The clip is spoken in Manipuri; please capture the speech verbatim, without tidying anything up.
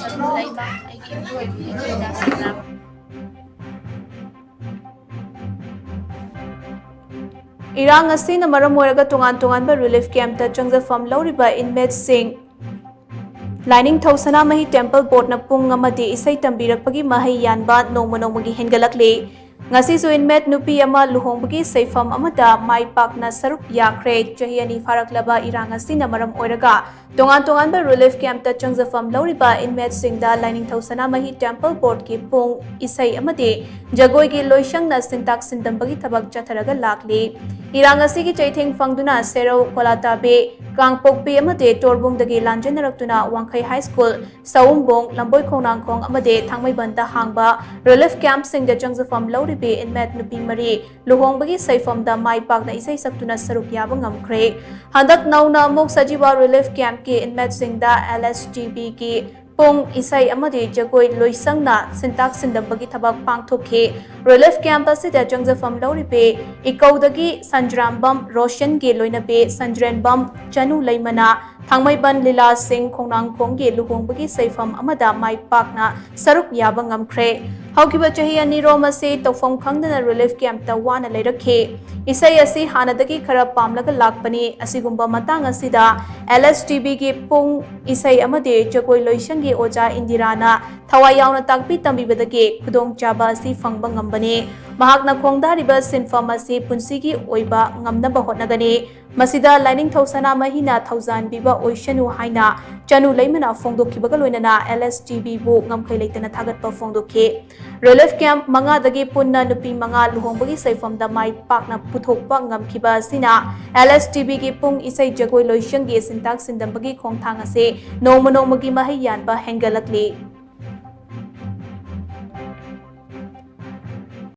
ꯁꯔꯨꯛ ꯂꯩꯕ ꯑꯩꯒꯤ ꯏꯄꯨꯔꯣꯏꯕꯒꯤ ꯏꯆꯦꯗ ꯁꯂꯥꯝ꯫ ꯏꯔꯥꯡ ꯑꯁꯤꯅ ꯃꯔꯝ ꯑꯣꯏꯔꯒ ꯇꯣꯉꯥꯟ ꯇꯣꯉꯥꯟꯕ ꯔꯤꯂꯤꯐ ꯀꯦꯝꯞꯇ ꯆꯪꯖꯐꯝ ꯂꯧꯔꯤꯕ ꯏꯟꯃꯦꯠꯁꯤꯡ ꯂꯥꯏꯅꯤꯡꯊꯧ ꯁꯅꯥꯃꯍꯤ ꯇꯦꯝꯄꯜ ꯕꯣꯔꯗꯅ ꯄꯨꯡ ꯑꯃꯗꯤ ꯏꯁꯩ ꯇꯝꯕꯤꯔꯛꯄꯒꯤ ꯃꯍꯩ ꯌꯥꯟꯕ ꯅꯣꯡꯃ ꯅꯣꯡꯃꯒꯤ ꯍꯦꯟꯒꯠꯂꯛꯂꯤ꯫ ꯉꯁꯤꯁꯨ ꯏꯟꯃꯦꯠ ꯅꯨꯄꯤ ꯑꯃ ꯂꯨꯍꯣꯡꯕꯒꯤ ꯁꯩꯐꯝ ꯑꯃꯗ ꯃꯥꯏ ꯄꯥꯛꯅ ꯁꯔꯨꯛ ꯌꯥꯈ꯭ꯔꯦ꯫ ꯆꯍꯤ ꯑꯅꯤ ꯐꯥꯔꯛꯂꯕ ꯏꯔꯥꯡ ꯑꯁꯤꯅ ꯃꯔꯝ ꯑꯣꯏꯔꯒ ꯇꯣꯉꯥꯟ ꯇꯣꯉꯥꯟꯕ ꯔꯤꯂꯤꯐ ꯀꯦꯝꯞꯇ ꯆꯪꯖꯐꯝ ꯂꯧꯔꯤꯕ ꯏꯟꯃꯦꯠꯁꯤꯡꯗ ꯂꯥꯏꯅꯤꯡꯊꯧ ꯁꯅꯥꯃꯍꯤ ꯇꯦꯝꯄꯜ ꯕꯣꯔꯗꯀꯤ ꯄꯨꯡ ꯏꯁꯩ ꯑꯃꯗꯤ ꯖꯒꯣꯏꯒꯤ ꯂꯣꯏꯁꯪꯅ ꯁꯤꯟꯇꯥꯛ ꯁꯤꯟꯗꯝꯕꯒꯤ ꯊꯕꯛ ꯆꯠꯊꯔꯒ ꯂꯥꯛꯂꯤ꯫ ꯏꯔꯥꯡ ꯑꯁꯤꯒꯤ ꯆꯩꯊꯦꯡ ꯐꯪꯗꯨꯅ ꯁꯦꯔꯧ, ꯀꯣꯂꯥꯇꯥꯕꯦ, ꯀꯥꯡꯄꯣꯛꯄꯤ ꯑꯃꯗꯤ ꯇꯣꯔꯕꯨꯡꯗꯒꯤ ꯂꯥꯟꯖꯦꯟꯅꯔꯛꯇꯨꯅ ꯋꯥꯡꯈꯩ ꯍꯥꯏ ꯁ꯭ꯀꯨꯜ, ꯁꯑꯣꯝꯕꯣꯡ, ꯂꯝꯕꯣꯏ ꯈꯣꯡꯅꯥꯡꯈꯣꯡ ꯑꯃꯗꯤ ꯊꯥꯡꯃꯩꯕꯟꯗ ꯍꯥꯡꯕ ꯔꯤꯂꯤꯐ ꯀꯦꯝꯞꯁꯤꯡꯗ ꯆꯪꯖꯐꯝ ꯂꯧꯔꯤꯕꯤ ꯏꯟꯃꯦꯠ ꯅꯨꯄꯤ ꯃꯔꯤ ꯂꯨꯍꯣꯡꯕꯒꯤ ꯁꯩꯐꯝꯗ ꯃꯥꯏ ꯄꯥꯛꯅ ꯏꯁꯩ ꯁꯛꯇꯨꯅ ꯁꯔꯨꯛ ꯌꯥꯕ ꯉꯝꯈ꯭ꯔꯦ꯫ ꯍꯟꯗꯛ ꯅꯧꯅ ꯑꯃꯨꯛ ꯁꯖꯤꯋꯥ ꯔꯤꯂꯤꯐ ꯀꯦꯝꯞꯀꯤ ꯏꯟꯃꯦꯠꯁꯤꯡꯗ ꯑꯦꯜ ꯑꯦꯁ ꯇꯤ ꯕꯤꯒꯤ ꯄꯨꯡ ꯏꯁꯩ ꯑꯃꯗꯤ ꯖꯒꯣꯏ ꯂꯣꯏꯁꯪꯅ ꯁꯤꯟꯇꯥꯛ ꯁꯤꯟꯗꯝꯕꯒꯤ ꯊꯕꯛ ꯄꯥꯡꯊꯣꯛꯈꯤ꯫ ꯔꯤꯂꯤꯐ ꯀꯦꯝꯞ ꯑꯁꯤꯗ ꯆꯪꯖꯐꯝ ꯂꯧꯔꯤꯕꯤ ꯏꯀꯧꯗꯒꯤ ꯁꯟꯖ꯭ꯔꯥꯝꯕꯝ ꯔꯣꯁꯟꯒꯤ ꯂꯣꯏꯅꯕꯤ ꯁꯟꯖ꯭ꯔꯦꯟꯕꯝ ꯆꯅꯨ ꯂꯩꯃꯅ ꯊꯥꯡꯃꯩꯕꯟ ꯂꯤꯂꯥ ꯁꯤꯡ ꯈꯣꯡꯅꯥꯡꯈꯣꯡꯒꯤ ꯂꯨꯍꯣꯡꯕꯒꯤ ꯁꯩꯐꯝ ꯑꯃꯗ ꯃꯥꯏ ꯄꯥꯛꯅ ꯁꯔꯨꯛ ꯌꯥꯕ ꯉꯝꯈ꯭ꯔꯦ꯫ ꯍꯧꯈꯤꯕ ꯆꯍꯤ ꯑꯅꯤꯔꯣꯝ ꯑꯁꯤ ꯇꯧꯐꯝ ꯈꯪꯗꯅ ꯔꯤꯂꯤꯐ ꯀꯦꯝꯞꯇ ꯋꯥꯅ ꯂꯩꯔꯛꯈꯤ꯫ ꯏꯁꯩ ꯑꯁꯤ ꯍꯥꯟꯅꯗꯒꯤ ꯈꯔ ꯄꯥꯝꯂꯒ ꯂꯥꯛꯄꯅꯤ꯫ ꯑꯁꯤꯒꯨꯝꯕ ꯃꯇꯥꯡ ꯑꯁꯤꯗ ꯑꯦꯜ ꯑꯦꯁ ꯇꯤ ꯕꯤꯒꯤ ꯄꯨꯡ ꯏꯁꯩ ꯑꯃꯗꯤ ꯖꯒꯣꯏ ꯂꯣꯏꯁꯪꯒꯤ ꯑꯣꯖꯥ ꯏꯟꯗꯤꯔꯥꯅ ꯊꯋꯥꯏ ꯌꯥꯎꯅ ꯇꯥꯛꯄꯤ ꯇꯝꯕꯤꯕꯗꯒꯤ ꯈꯨꯗꯣꯡꯆꯥꯕ ꯑꯁꯤ ꯐꯪꯕ ꯉꯝꯕꯅꯤ꯫ ꯃꯍꯥꯛꯅ ꯈꯣꯡꯗꯥꯔꯤꯕ ꯁꯤꯟꯐꯝ ꯑꯁꯤ ꯄꯨꯟꯁꯤꯒꯤ ꯑꯣꯏꯕ ꯉꯝꯅꯕ ꯍꯣꯠꯅꯒꯅꯤ꯫ ꯃꯁꯤꯗ ꯂꯥꯏꯅꯤꯡꯊꯧ ꯁꯅꯥꯃꯍꯤꯅ ꯊꯧꯖꯥꯟꯕꯤꯕ ꯑꯣꯏꯁꯅꯨ ꯍꯥꯏꯅ ꯆꯅꯨ ꯂꯩꯃꯅ ꯐꯣꯡꯗꯣꯛꯈꯤꯕꯒ ꯂꯣꯏꯅꯅ ꯑꯦꯜ ꯑꯦꯁ ꯇꯤ ꯕꯤꯕꯨ ꯉꯝꯈꯩ ꯂꯩꯇꯅ ꯊꯥꯒꯠꯄ ꯐꯣꯡꯗꯣꯛꯈꯤ꯫ ꯔꯤꯂꯤꯐ ꯀꯦꯝꯞ ꯃꯉꯥꯗꯒꯤ ꯄꯨꯟꯅ ꯅꯨꯄꯤ ꯃꯉꯥ ꯂꯨꯍꯣꯡꯕꯒꯤ ꯁꯩꯐꯝꯗ ꯃꯥꯏ ꯄꯥꯛꯅ ꯄꯨꯊꯣꯛꯄ ꯉꯝꯈꯤꯕ ꯑꯁꯤꯅ ꯑꯦꯜ ꯑꯦꯁ ꯇꯤ ꯕꯤꯒꯤ ꯄꯨꯡ ꯏꯁꯩ ꯖꯒꯣꯏ ꯂꯣꯏꯁꯪꯒꯤ ꯁꯤꯟꯇꯥꯛ ꯁꯤꯟꯗꯝꯕꯒꯤ ꯈꯣꯡꯊꯥꯡ ꯑꯁꯤ ꯅꯣꯡꯃ ꯅꯣꯡꯃꯒꯤ ꯃꯍꯩ ꯌꯥꯟꯕ ꯍꯦꯟꯒꯠꯂꯛꯂꯤ꯫